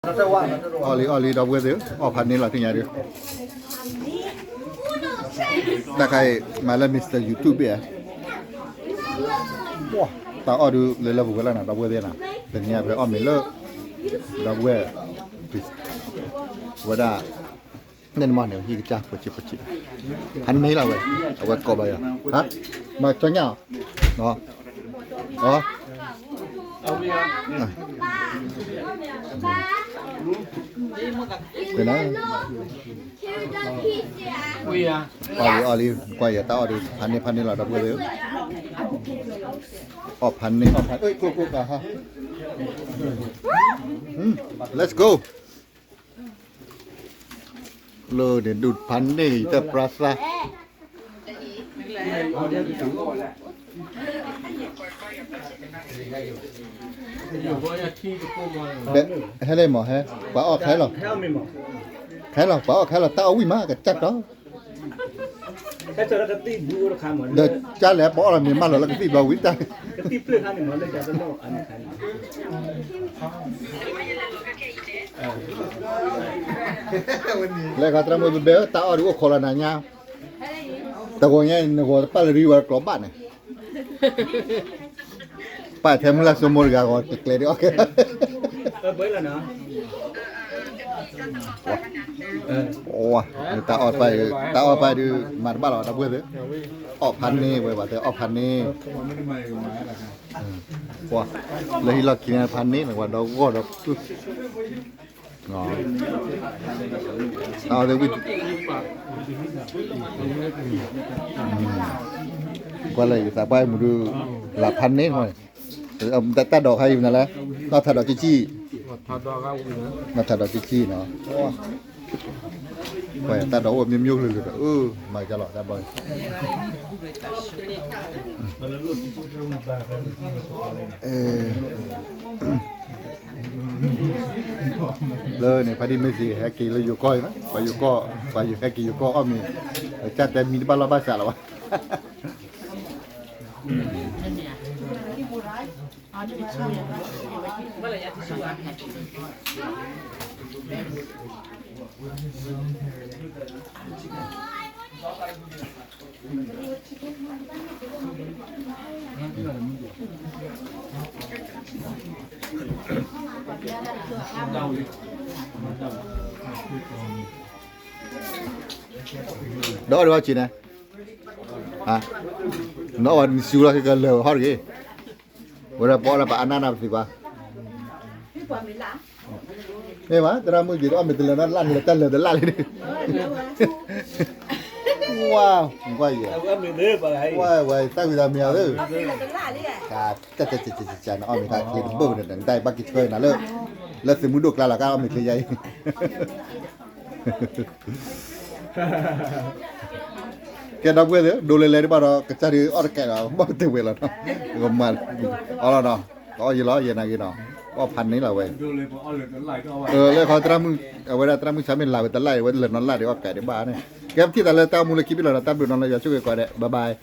အီၣ်လံ အီၣ်လံ ဒီပုၢ်ဝဲၢ်သ့ၣ်ဧၢ, အီၣ်ဖးန့ၢ်လီၤသ့ၣ်ညါဒီး, တၢ်ခါအံၤ မၤလၢ Mister YouTube ဘ့ၣ်ဧါ, တၢ်အီၣ်ဒုးလၢလၢပှဲၤပှဲၤလီၤနီၤ ဒီပုၢ်ဝဲၢ်သ့ၣ်နီၤ, တနံၤအံၤဖဲအီၣ်မ့ၤလၢ ဒီပုၢ်ဝဲၢ် ဝဲဒၣ် န့ၣ်နမီၢ်န့ၣ် ဟံၣ်ကစၢ်ဖိဆံးဖိဆံး, ဖးန့ၢ်လီၤဝဲ, အဝဲကိးဘၣ်ယၤ, ဟါ, မၤကၠီညါ, အီ, အီလံ အီလံ ကွၢ်ယၤတၢ်အီၣ်ဒုး ဖးန့ၢ်ဖးန့ၢ်လီၤ ဒီပုၢ်ဝဲၢ်သ့ၣ်ဧၢ, အီၣ်ဖးန့ၢ် အီၣ်ဖးန့ၢ် ကျိၣ်ကျိၣ်ကျါဟါ, Let's go. လၢန့ၣ်ဒုးဖးန့ၢ် ယတပြၢသး, ဟဲလဲၣ်မးဟဲ, ပှၤအီၣ်ခဲလီၤ, ခဲလီၤ ပှၤအီၣ်ခဲလီၤ တၢ်အီၣ်ဝံၣ်မး ကစၢ်တီ ဒီးကၢ်လဲၣ် ပှၤအီၣ်လီၤမ့ၤမးလီၤလၢကသံၣ်ဘျီဝံၤတၢ်, လၢခီတရၢမုၢ်ဘဲဘဲ တၢ်အီၣ်ဒုးအိၣ်ခိးလီၤနၤညါ, တဂီၤညါ နဂီၤတပၢ်လၢရံဝဲကျိးဘၣ်န့ၣ် ပာ်ထဲမုၢ်လၢ်စိမိၢ်တဂၤဂီၤ ကကျဲဒ်အီၣ်ကဲ, တၢ်အီၣ်ပၢ်ဒုး မၤတဘၣ်လီၤ ဒီပုၢ်ဝဲၢ်သ့ၣ်, အီၣ်ဖးန့ၢ်ဝဲဘၣ်တဲ အီၣ်ဖးန့ၢ်, လၢဟံၣ်လီၢ်ခံန့ၣ် ဖးန့ၢ်နကွၢ်ဒီဂီၢ်ဒီး အဝဲ ကွၢ်လၢယသးပှၢ်မူဒုး လၢဖးန့ၢ်မး, တၢ်ဒိးခါအံၤမနုၤလဲၣ်, နီၢ်ထးဒိးကံၣ်ကံၣ်, နီၢ်ထးဒိးကံၣ်ကံၣ်နီၤ, ကွၢ်တၢ်ဒိးအိၣ်မျိုးမျိုးလုာ်လုာ်ဒီး အၢ မၤကလီၤတၢ်ဘီ လၢန့ၣ် ဖါတံၢ်မ့ၢ်စံး ဟဲက့ၤလၢယိၤကီၢ်အံၤနီၤ, ပှၤယိၤကီၢ် ပှၤယိၤဟဲက့ၤယိၤကီၢ်အီၣ်မ့ၤ, ကစၢ်တဲမံတဘၣ်လီၢ်ဘၣ်စးလီၤဘၣ်. ဒီးအီၣ်ဒံးဘၣ်စံးန့ၣ်, နီၢ်ဝဲနစုလီၤကလၢာ်ဟီၣ်တဂ့ၤ, ဝဲဒၣ်ပအီၣ်လၢပအနၢ်နၢ်ပသံကွၢ် မ့ၢ်ဘၣ် သရၣ်မုၣ်က့ၤတအီၣ်မ့ၤတလၢာ်နီတလၢာ်တလၢာ်လံန့ၣ်, ဝါ, ကွၢ်ယဲ, ဝါ, ဝါ, သၣ်ဝံၤသးမံၤအီၤသ့ၣ်, တၢ်တၢ်တၢ်တၢ်တၢ် နအီၣ်မ့ၤခါချ့တဘၢၣ်န့ၣ် နတၢ်ဘၣ်က့ၤဆှၢနၤလၢ လၢသုးမုၢ်ဒိၣ်ကျါလီၤ ကအီၣ်မ့ၤချ့ယါအံၤ ကဲဒီပုၢ်ဝဲၢ်သ့ၣ် ဒိးလဲၤလဲၤတဘၣ်ဒီး ကစၢ်ဒုးအီၣ်တကဲးဒီး ဘၣ်တဲဝဲလီၤနီၤ, ကမၤအီၤလီၤနီၤ, ကအီၣ်ယံၤလီၤ ယဲနာ်က့ၤနီၤ, ကအီၣ်ဖးန့ၢ်လီၤဝဲ, လၢခီသရၣ်မုၣ် အဝဲဒၣ်သရၣ်မုၣ်ဆါမ့ၢ်လၢ်ဝဲတလၢ်အံၤ ဝဲလၢနီၢ်လၢ်ဒီးအီၣ်ကဲးဒံးဘၣ်န့ၣ်, ကဲပထံၣ်သးလၢတၢ်အိၣ်မူလၢခံဘ့ၣ်လီၤနီၤ, တၢ်ဘျုးနီၤလၢယွၤဆိၣ်ဂ့ၤကိးဂၤဒဲး bye bye.